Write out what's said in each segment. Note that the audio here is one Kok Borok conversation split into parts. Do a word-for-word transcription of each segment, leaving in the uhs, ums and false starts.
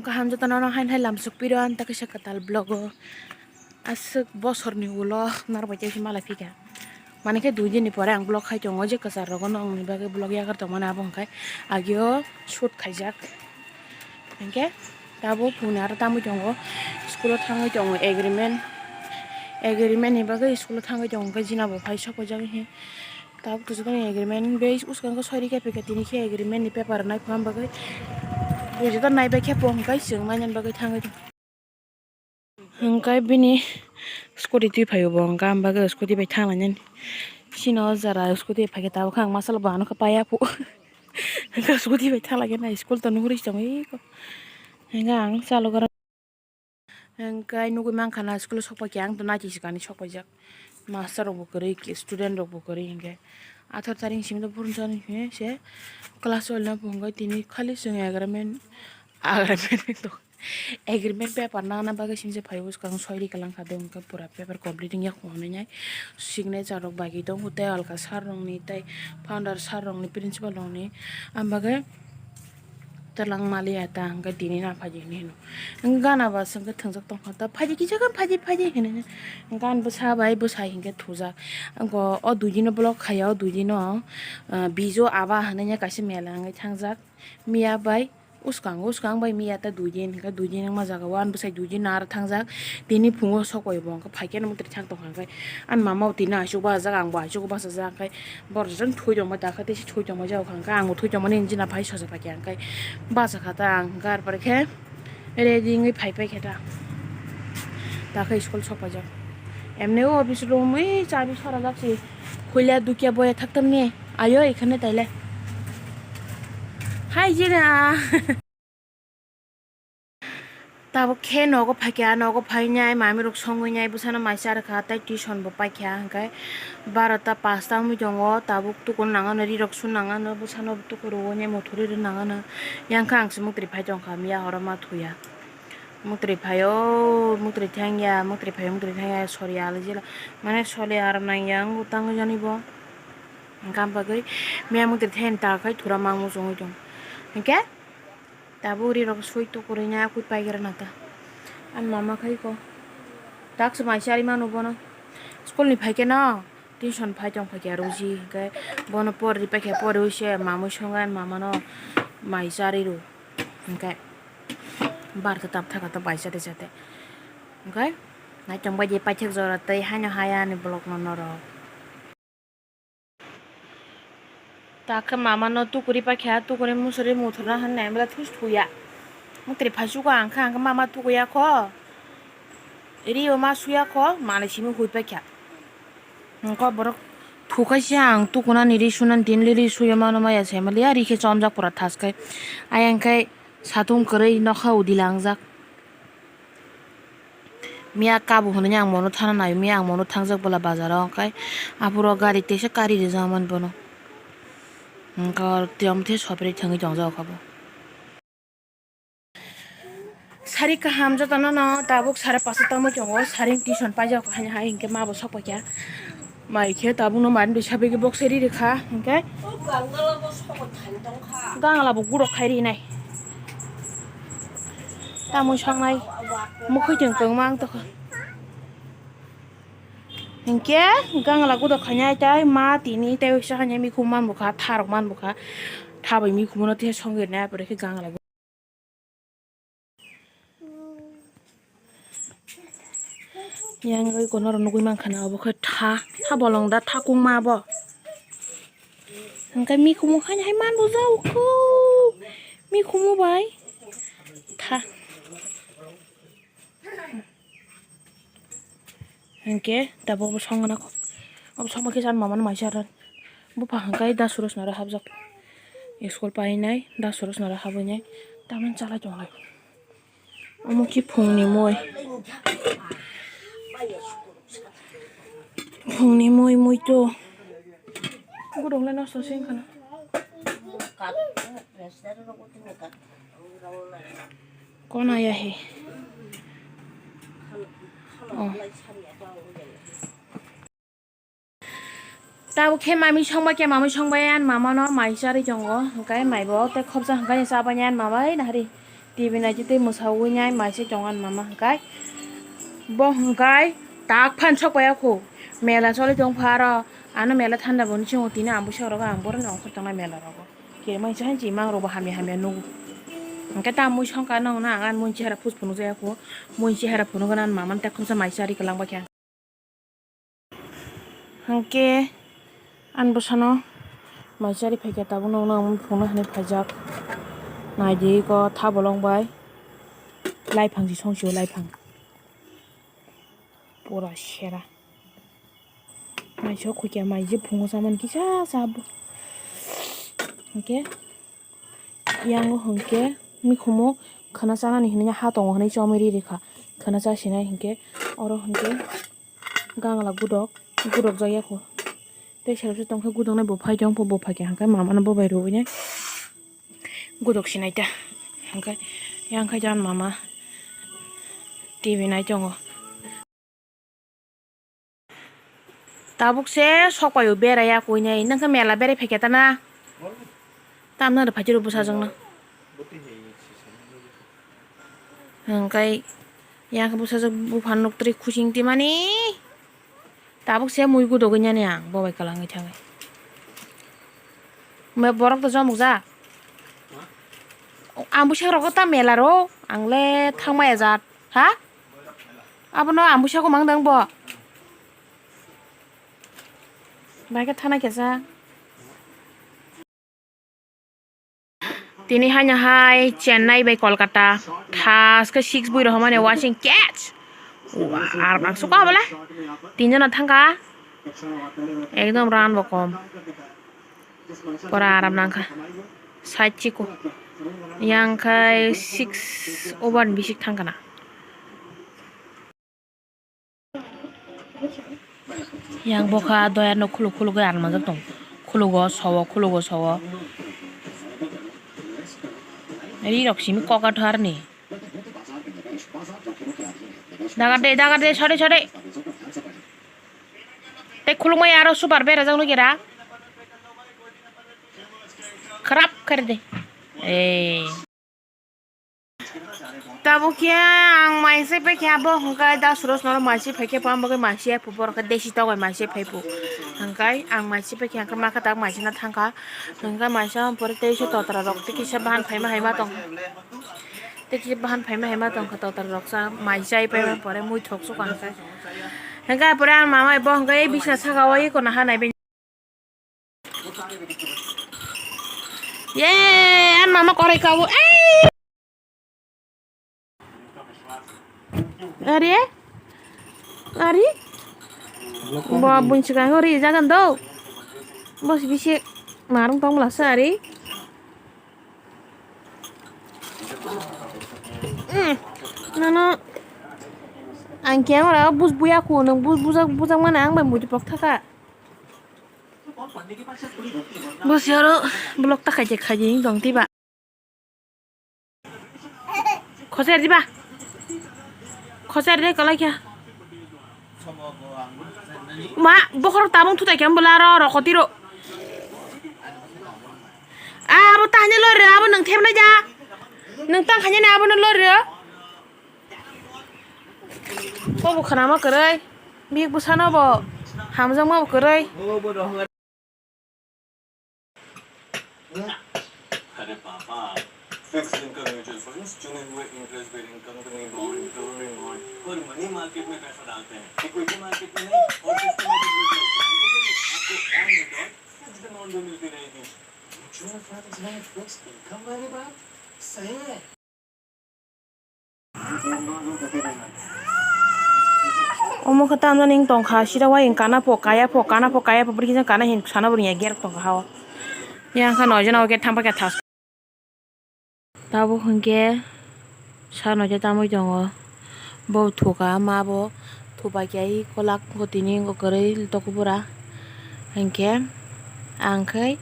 Kaham jotono no hain hai lamsok piro ang ta kaisa kwtal vlog o. Aswk bosorni ulo narwk bai tei mala phika. Mani khe dui din ni pore ang vlog khai tongo je kwchar rogo no wngni bagwi vlog yagar tongmani abo hwnkhai agio shoot khaijak. Hinkhe tabuk phungni aro tamwi tongo, school o thangwi tongo agreement, agreement ni bagwi school o thangwi tongo hwnkhe jina bo phai sok paijak he. Tabuk twijlangni agreement bai swkang khe sori khe phaikha tini khe agreement ni paper rwnai pham bagwi. Bujitor nai bai khe bo hwnkhe chwng manya bagwi thangwi tongo. Hwnkhe bini scooty twi phaio bo hwnkhe am bagwi scooty bai thanglainani. Chini o jara scooty phaikhe tabuk khe ang masa bo ano khe paiya phu. Hwnkhe scooty bai thanglaikhe na school to nuhuri se tongo eko. Hwnkhe ang chalo gana. Hwnkhe nugui mankha na school o sok paikha ang to nachi swkani sok paijak. Master rok bo kwrwi, student rok bo kwrwi hinkhe. Athar taring simi to phurunsa se class twelve no bo hwnkhe tini khali chwng agreement, agreement to, agreement paper nana bagwi simi se phai bwskang soi ri kalang kha de hwnkhe pura paper complete wngya kho hinwi nai signature rok bagwi tongo tei alka sir rok ni tei founder sir rok ni principal rok ni am bagwi. Twlang maliya ta hwnkhe tini na phaidi hinwi hino. Gana ba swngkhe thwngjak tongkha ta, "Phaidi kisa khe phaidi, phaidi," hinwi. Gan bwsa bai bwsai hinkhe thujak. Go o dui dino block khaiya, o dui dino, ah, Bijo Aba hinwi kaisa mela wngwi thangjak. Miya bai uskang, uskang bai miya ta dui din, hinkhe dui din wngma jaga o ani bwsai dui din aro thangjak. Tini phungo sok bai bo hinkhe phaikhe no mwtwrwi thang tongkha hinkhe ani mama bo tini aswk bachajak, ang bo aswk bachajak hinkhe. Borok jang thwi tongma dakha tei se thwi tongma jao kha hwnkhe ang bo thwi tongmani jina phai sosa paikha hwnkhe bachakha ta ang hwnkhe arpore khe ready wngwi phai paikha ta. Dakha school sok paijak emne o office room wi chabi sora jak si khuila dukya boya thaktamni ayo ekhane taile hai jina. Tabuk khe nogo phaikha, nogo phainai mamirok songwinai bwsano mai charwkha tei tuition bo paikha hwnkhe barota pasta wngwi tongo. Tabuk tukun nangano, rirok su nangano, bwsano tukun rwui muthurwi rw nangano. Yang khe ang se mwtwrwi phai tongkha, miya horo ma thuya. Mwtwrwi phaio, mwtwrwi thangya, mwtwrwi phaio, mwtwrwi thangya, sori alai jela. Mane sole aram nangya wngwi tangwi jani bo. Hwnkhe am bagwi miya mwtwrwi thangya ni ta khai thura ma muchungwi tong. Hwnkhe Tabuk rirok sui tukurui na kwi paigra na ta. Ani mama khai ko. Taksa mai chari manu bono. School ni phaikhe no tuition phai tong phaikhe Ruji hinkhe bono porri paikhe porwi se mamwi songo ani mama no mai chari rw. Hinkhe bar khe tap thaka ta bai chate chate. Hinkhe naichong bai di paithak jora tei haino haya ani vlog no norok. Takhe mama no tukuri paikha, tukuri musuri muthurna hinwi naimla thus thuya. Mwtwrwi phai chugo ang kha, ang khe mama tukuya kho. Rio ma suya kho, manwi simi hui paikha. Hwnkhe borok thukaisa ang tukunani ri sunani tinli ri suya mano maya se maliya ri khe chomjak pura thas khai. Ayang khai satung kwrwi nokha udi langjak. Miya kabo hwnwi ang mono thana naio, miya ang mono thangjak bwla bazar o, hwnkhe aphuru gari teisa kari rijak mani bono. Hwnkhe tiyam the sopri thangwi tongjak kha bo. Sari kaham jotono no tabuk sare pasta tangwi tongo, sari tuition paijak kha hai hai hinkhe ma bo sok paikha. Mai khe tabukno mani bai sabigwi boksai ri rikha hinkhe. Gangla bo gurok khai rinai. Tamwi sangnai. Mukhwi tong tongma ang tokha. Hinkhe gangla gudok khainai tei ma tini tei uisa khainai mikhum man bukha, tharok man bukha. Thabai mikhum no tei songwi rinai apore khe gangla. Yang oi kono rok nugui mankha na obo khe tha, tha bolong da tha kungma bo. Hwnkhe mikhumu haino hai manbo jao kho, mikhumu bai tha. Hinkhe tabuk obo songna kho, obo songma khe chani mamani mai cha rw. Bupha hwnkhe da surus naro habjak, school painai da surus naro habwi nai tamni chalai tonglai. Omo khe phungni mui. Phungni mui, mui to. Gurung le nosto se wngkha na. Kona ya he. Oh. Tabuk khe mami songbai khe, mami songbai ani mama no mai charwi tongo, hwnkhe mai bo tei khopsa hwnkhe chabai ani mama oi nahari. T V naitwi tei mwsawi nai maisa tongo ani mama hwnkhe. Bo hwnkhe tak phan sok paiya kho. Mela choli tong pha aro. Ano mela thanda bo ni singo tini ang buisok rogo ang boroni ongkhor tongnai mela rogo. Khe maisa hanchi mang rogo hamya hamya nugo. Hwnkhe ta mui songkha nong na ang ani mui chehara phus phunuk jaya kho. Mui chehara phunuk gana ani mama ni tekhumsa maisa ri kwlang bakhe. Hwnkhe ani bwsano maisa ri phaikha tabukno ang phunukna hinwi phaijak. Naidi eko thabolong bai laiphang si song sio laiphang. Pura sera. Maisa o khukya mai je phungo chamani kisa cha bo. Hwnkhe. Yang o hwnkhe mikhumo khwna chanani hinwi ha tongo hinwi chomwi ri rikha. Khwna chasinai hinkhe oro hinkhe gangla gudok, gudok jak yakho. Tei self se tongkhe gudoknai bo phai tongkho bo phaikha hinkhe mamano bo bai rwui nai gudok sinai ta. Hinkhe yang khe jan mama T V nai tongo. Tabuk se sok paio berai ya koi nai, nang khe mela berai phaikha ta na? Tamna rw phaidi rw bwsajwk no. Hwnkhe yang khe bwsajwk buphang nuk twi khuching twimani. Tabuk se mui gudogwi nani ang bo bai kwlangwi thangwi. Borok to jomuk jak. Ang bwswk rogo ta mela ro, ang le thangmaya jat, ha? Abono ang bwswk mang dang bo. Bai khe thana kesa. Tini haino hai Chennai bai Kolkata, thas khe six bui rohormani wasing catch. Wa, ar baksu ka bole? Tinjona thangkha. Ekdom run bo kom. Pora aram nangkha. Side chiko. Yang khai six over ni bisik thangkha na. Yang bokha doyar no khuluk khuluk oi almajak tong. Khulugo sowo, khulugo sowo. Ri rok simi kok athar ni. Dagar de, dagar de, sore, sore. Tei khulukmai aro super berajak nugera. Kharap khaide. Ei. Tabuk khe ang maise paikha bo hwnkhe da suros norok maise paikhe bo ang bagwi maise phai borok khe desi togoi maise phai phu. Hwnkhe ang maise paikha hwnkhe ma khe tak maise na thangkha. Hwnkhe maise ang pore tei se totra rok tei kisa bahan phaima haima tong. Tei kisa bahan phaima haima tongkha totra rok sa mai chai paima pore mui thok suka hwnkhe. Hwnkhe pore ang mama bo hwnkhe bisna saka o eko naha nai. Ye, an mama korai kawo. Ei! Ari? Ari? Bo bunsi kang ori jagan do. Bos bisi marung tong mala sa ari. Hmm. Nono ang camera bus buya ko nang bus bujak bujak mana ang bai muji pok thaka. Bus yaro blok ta khaje khaje tong tiba. Khoser diba? Khoser de kalai kya? Ma, bokhorok tabung thutai khe, bwla aro rokotiro. Ah, abo tahani lori, abo nwng thebnai ja. Nwng tang khanya ni abo no lori. Kobo khwnama kwrwi. Bik bwsano bo hamjakma bo kwrwi. अरे पापा, fixed income mutual funds चुने हुए interest bearing company bond, government bond और money market में पैसा डालते हैं, equity market में नहीं। और सिस्टमैटिक म्यूचुअल फंड में आपको on the dot fixed amount भी मिलती रहेगी। म्यूचुअल फंड्स में फिक्स्ड इनकम वाली बात सही है। Omo khe tamjani wng tongkha, sida uaying kana pho, kaya pho, kana pho, kaya pho, bwrwi khe kana hin sana bwrwi ya gerek tongkha hao. Yang kha noijana o gate thang pakya thas. Tabuk hinkhe sano khe tamwi tongo. Bo thuka ma bo thupai khe ai kolak tini kwrwi tokbura. Hinkhe ang khai,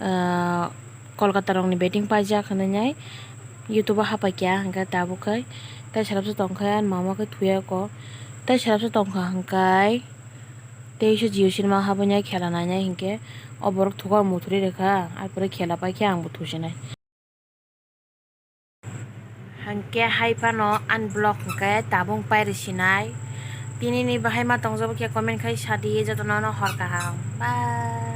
ah, Kolkata rokni betting paijak hinwi nai YouTube o hapai kha hinkhe tabuk khai tei selap se tong khe ani mama khe thuya ko tei selap se tong kha hinkhai tei se Jio cinema habwi nai khela nainai hinkhe o borok thuka muthuri rwkha, arpore khela paikhe ang bo thusinai. Hwnkhe hai phano unblock hwnkhe tabung pairi sinai. Tinini bahai ma tongjak khe comment khai sadi, jotono no hor kaham. Bye.